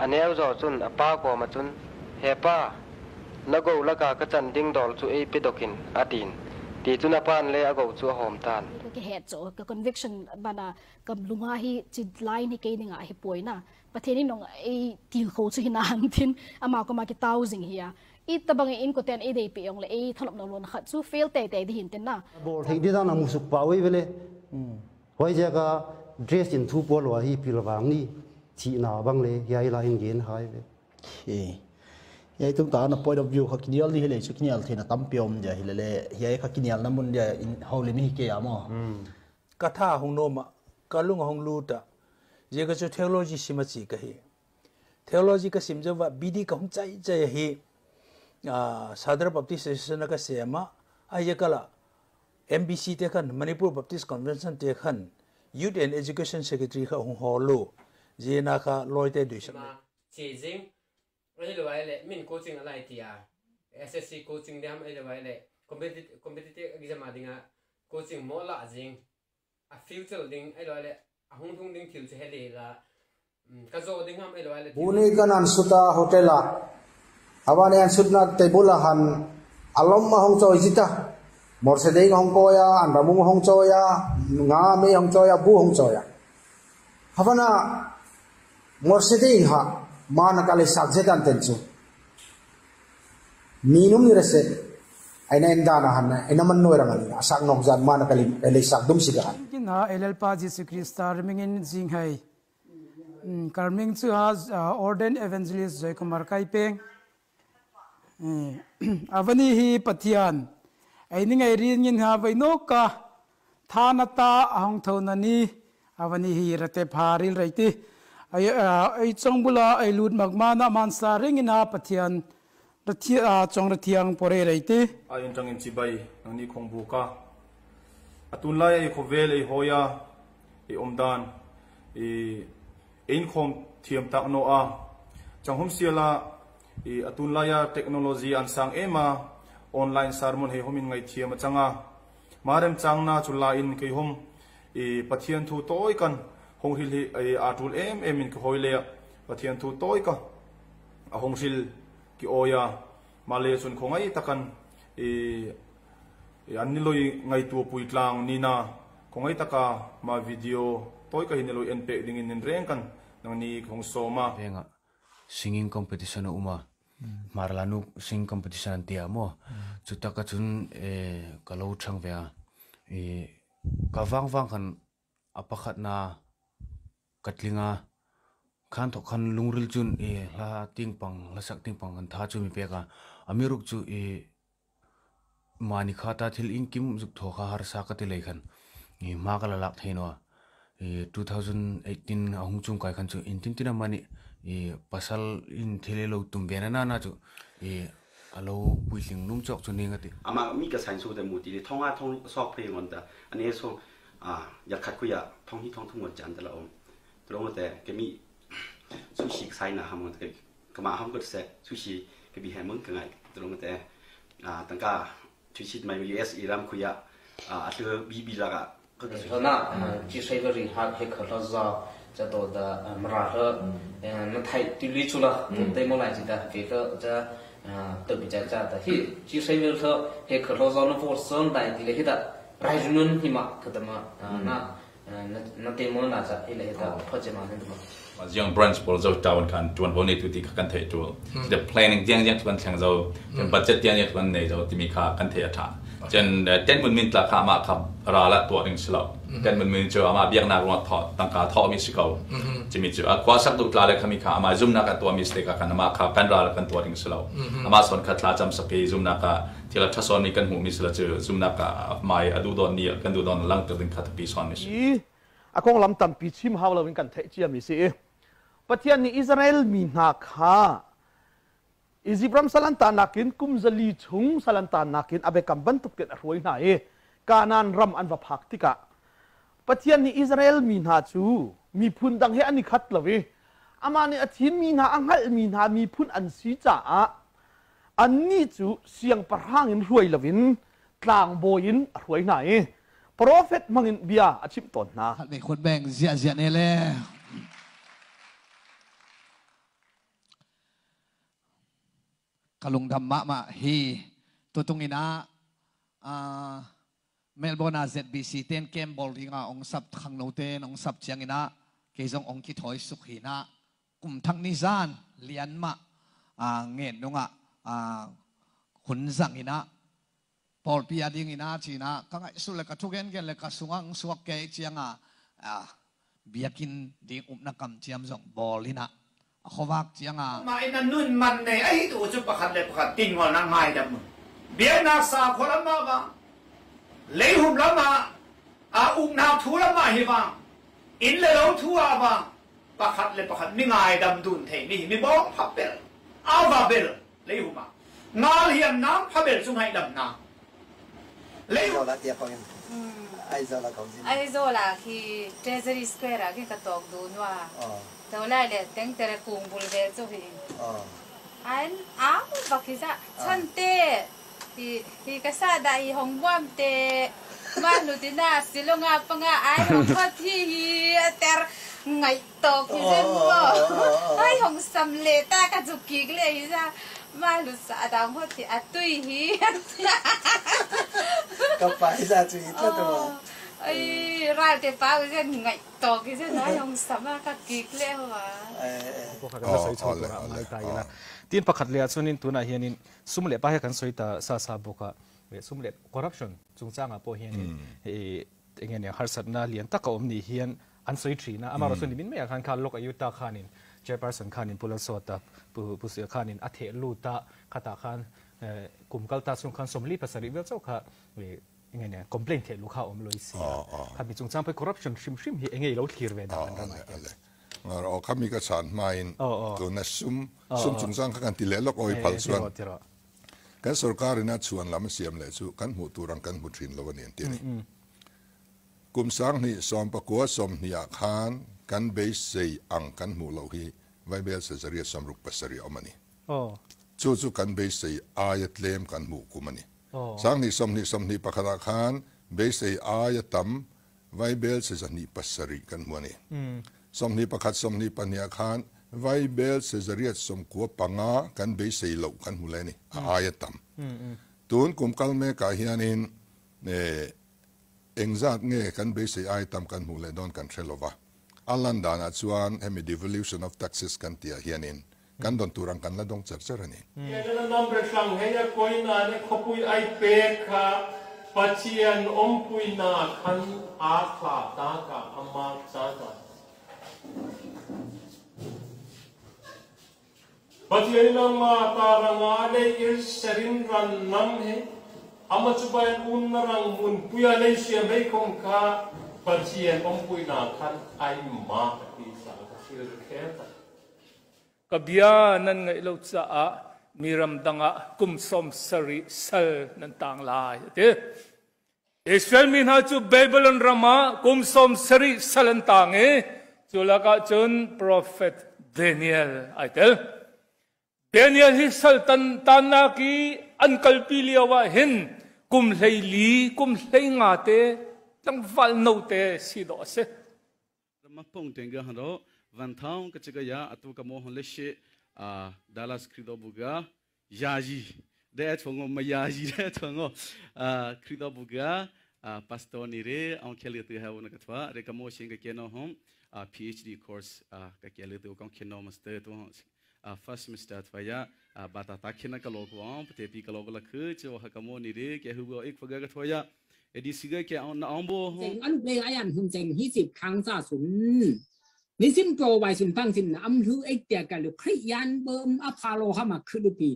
A neu zo cun a pa kawm ahcun, He pa, na go laka ka can ding dawr cu ei pe dokin, a tin. Ti cun a pan le a go cu a hawm tan. Ka het cho ka conviction bana kam lunga hi chit line hi ke dinga hi poina Pathian in nong ei til kho chu hina hang thin ama ko ma ki tau jing hi a i tabang in ko ten ei dei pe yong le ei tholop no lon khat chu fail te te di hin ten na bol thei di na musuk pa wei vele hoi ja ka dress in thu pol wa hi pil wang ni chi na bang le yai la in gen hai ve He yai tung ta na point of view kha kinial ni hele chu kinial thina tam piom ja hi le yai kha kinial na mun ja in holi mi ke ya mo Katha hung no ma kalung hung lu ta je ka chu theology sima chi ka hi theology ka sim jawa bd ka hung chai chai hi Sadar Baptist Association ka sema a ye kala MBC te khan Manipur Baptist Convention te khan Youth and Education Secretary kha hung holo je na kha loi te dui sak Chejing ei lo ai le min coaching alai tia SSC coaching dam ei lo ai le competitive competitive exam adinga coaching mo la jing a future ding ei lo ai le a hung thung ding thil chu hele la ka zo ding ham ei lo ai le Buni kan an suta hotel a awani an sutna table a han alom ma hong choi jita morsedeng hong koya an ramung hong choya nga me hong choya bu hong choya hawana morsedeng ha mana kale sakjetan ten chu minum ni rese aina endana han ina man noi rang ani asak nok zan mana kali ele sak dum siga han Kin ha elel pa Jesu Krista rimingin jing hai karming chu ha Orden Evangelist Joy Kumar Kai peng avani hi Pathian ei ni ngai rin ngin ha vai no ka thana ta ahong tho na ni avani hi rate pharil raiti ai ai chong bula ai lut magma na man sa ringin ha Pathian rathia chong rathiang pore raiti A in tangin chibai nangni khongbuka atunlai ei khawvel ei hawia ei awmdan i ein khawm thiam tak nawh a changhum siala i a tunlaia technology an sang em a online sermon hei hawmin ngaihthiam a chang a ma remchangna chu la in keihawm i Pathian thu tawi kan hawng hril hi i aa tul em em in ka hawi le a Pathian thu tawi ka a hawng hril ki awi a mah le chun khawngaih takan i an ni loi ngaitu pui tlang nina khawngaih taka ma video tawi ka hi ni loi en pek ding in nin reng kan nang ni khawng sawm a. Vengah singing competition a awm a, Hmarlanu singing competition an ti a maw? Chu taka chun ka lo chhang ve a, ih ka vang vang khan a pakhatna ka tling a, khan thawk khan lungril chun ih hla ting pang hla sak ting pang kan tha chu mi pek a, a miruk chu ih mahni khata thil engkim zuk thaw kha harsa ka ti lei khan ih hma ka la lak thei lo a, ih 2018 a hung chung kai khan chu engtin tin a mahni ih pasal in thil ilo tum ve na na chu ih a lo puitling lum chawk chu ni nga ti. Amah mi ka sain su te mu ti le thong a thong sok phe ngon ta ane so a yakhat ku ya thong hi thong thung ngon chan ta la om to lo te ke mi su shi sai na ham te ka ma ham ko se su shi ke bi he mung ka ngai to lo te a tangka thu chit mai US Iran khu ya a tlu bi bi la ka 说那几岁个人还还可了是这多的没啥个，那太对立出了，对么来记得这个这都比较这的，嘿，几岁个说还可了是那佛生来的那的，来日论起嘛，可得嘛，那那那对么那这，那的破解嘛那的嘛。 Young branch pawl zo town khan tuan vo nei tu ti kha kan theih tul the planning tiang tiang kan thleng zo budget tiang tiang kan nei zo timi kha kan thei a tha chen ten mun min tla kha ma kha ra la tua ding silo ten mun min chu ama biaknak ruang tho tangka tho mi si ko chimi chu a khwa sak du tla le khami kha ama zum na ka tua mi ste ka kan ama kha kan ra la kan tua ding silo ama son kha tla cham saki zum na ka thila tha son ni kan hmu mi sila chu zum na ka mai adu don ni kan du don lang ter ding kha pi son mi si A konglam tampi chim hau loin kan theih ciami si i Pathian nih Israel mi hna kha Izipt ram salantan nakin kum 400 chung salantan nakin a biakam bantukin a hruai hna i Kanaan ram an va phak tikah Pathian nih Israel mi hna cu miphun dang he an i khat lo i amah nih a thimmi hna a hngalhmi hna miphun an si caah annih cu siangpahrang in hruai loin tlangbawi in a hruai hna i profet hmangin bia a chimh tawn hna. Khat beng zia zia ne le. Kalungdam ma ma hi tutungina Melbourne ZBC ten Campbell ringa ong sap khang no ten ong sap chiangina keizong ong ki thoi suk hi na kum thang ni zan lian ma ngen nunga hun zang ina Paul pi ading ina china ka ngai su le ka thugen gen le ka sungang suak ke chianga biakin ding upna kam chiam jong bol ina khowak chianga ma ina nun man nei ai tu chu pakhat le pakhat tin ngol na ngai dam bia na sa kholam ma ba leihum lama a uk na thu lama hi ba in le lo thu a ba pakhat le pakhat mi ngai dam dun thei mi mi bong phapel awa bel leihuma ngal hiam nam phapel chung hai dam na เล啦，啲方ai zo la kong ai zo la khi Treasury Square a khi ka tok du nuwa to lai le teng tere kung bul vel chu hi an a ba khi za chan te hi hi ka sa da hi hong wam te ma nu ti na silonga panga ai hong kho thi hi ter ngai to khi zen mo ai hong sam le ta ka chu ki le hi za ma lu sa da ho ti a tui hi ก็ไปซะจุยตัวตัว ไอ้รายเตป้าก็จะไงตอกก็จะน้อยองสามารถกักิกเลี้ยวอ่ะพวกเขาก็ใส่ชุดตัวอะไรตายละตีนประคัดเลียส่วนนี้ตัวน่ะเฮียนินซุ่มเล็บป้าให้กันสวยตาซาซาบุกะซุ่มเล็บคอร์รัปชันจงจ้างอ่ะพอเฮียนินเองเนี่ยฮาร์สัตนาเลียนตะกอมนี่เฮียนอันสวยทรีนะอามาเราส่วนนี้มินไม่อยากขันคาลกอายุตาขานินเจแปอร์สันขานินปุลสวตาปุเสือขานินอเทลูตาคาตาขันกลุ่มกัลตาสุนขันสมรีภาษาริเวลเจ้าค่ะไงเนี่ย complaint เทลูกค้าอมลอยเสียข้ามีจงจ้างไป corruption ชิมชิมเฮงไงเราทีร์เวดากันมาเราข้ามีกระสานมาอินตัวนัซุมซุมจงจ้างข้ากันตีเล่ลกอ้อยผัลส่วนกันสุรการินาชวนลำเสียมเลยสู้กันหูตัวรังกันหูทินละวันนี้ตีนี่กลุ่มสังนี่สอมประกวดสมนี่อาคารกันเบสเซอังกันหูเหล่าฮีไว้เบลเซเรียสมรุกปัสเรียอมานี่จู่จู่กันเบสเซอายตเลมกันหูกุมันนี่สังนี่สมนี่สมนี่ปะขนาคารเบสเซอายตัมไว้เบลเซนี่ปัสรีกันหัวนี่สมนี่ปะขัดสมนี่ปัญญาคารไว้เบลเซเรียสมกัวปังอากันเบสเซเหล่ากันหูเลนี่อายตัมตูนกุมกัลเมกาเฮียนินเอ่งจัดเงกันเบสเซอายตัมกันหูเลดอนกันเทลวะอัลลันดานาชวนเฮมิ devolution of taxes กันเตียเฮียนินกันดอนตูรังกันละดงเจอเจอนี่เนี่ยน้ำประชังเฮียกอยนาเนี่ยขบุยไอเปกค่ะปัจเจียนอมปุยนาขันอาคลาตากะอามาซาตาปัจเจียนนามาตารังอาเลอิสรินรันนัมเฮอามาจุบันอุนรังมุนปุยเลเซียไม่คงคาปัจเจียนอมปุยนาขันไอมาตีสาสิลเคตกเบียนั่นไงเราจะอะมีรำดังอะกุมสมสริเซลนั่นต่างลายเตอิสราเอลมีนาจูเบเบลนรามากุมสมสริเซลต่างเอจุลกะจน prophet Daniel ไอเตล Daniel ฮิเซลตันตานากีอันกัลปิเลียวะหินกุมเลลีกุมเลงาเตตั้งวัลโนเตสิดอเซมาปงเตงกะฮันโรวันทองก็จะกยาอตุกโมหเลเชดัลลัสคริโตบุกายาจีเดชงมายาจีเดชงคริโตบุกาพาสตอนิเรอังเคลิตุเฮวนกัทวะเรกโมชิงกเกโนฮม PhD course กเกลิตุกังเคโนมาสเตอร์ตัว first semester ทวายาบาตาตักเขนักโลกวงปเตปีกโลกละคือเจ้าหกโมนิเรเกฮุบอีกฟกกัทวายาเอดิสิกเกอันอัมโบเจงอันเลอายันหุ่นเจงฮิสิบครั้งซาสุนนี่ซิมโกไวสุนปังซิมนะอัมลือเอกเตียกันหรือคริยันเบิมอพาโลหามาคือดูปี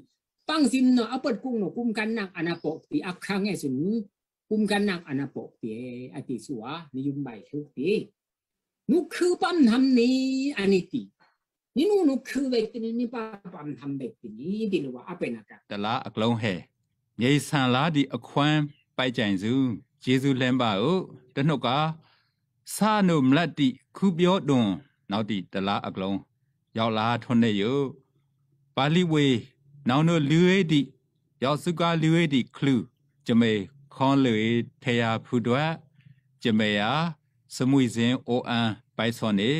ปังซิมเนาะอเปิดกุ้งเนาะกุมกันนักอนาปกปีอักครั้งไงสุนกุมกันนักอนาปกปีอติสัวนิยุมใบทุกปีนุคือปั๊มทำนี้อันนี้ตีนี่นู่นุคือเวทีนี่ป้าปั๊มทำเวทีนี้ดีหรือว่าเป็นอะไรแต่ละอักลงเฮยัยสันลาดีอควานไปใจซูเจซูเลมบาโอตนกาซานุมลัดติคูเปียวดงနောက်တိတလားအကလုံးရောက်လာထွန်းနေယပါဠိဝေနောင်တို့လူဝေတိရောက်စုကလူဝေတိခလူကျမေခွန်လူထေယဖူတွကျမေယာစမွေစဉ်အိုအန်ပိုက်စောနေ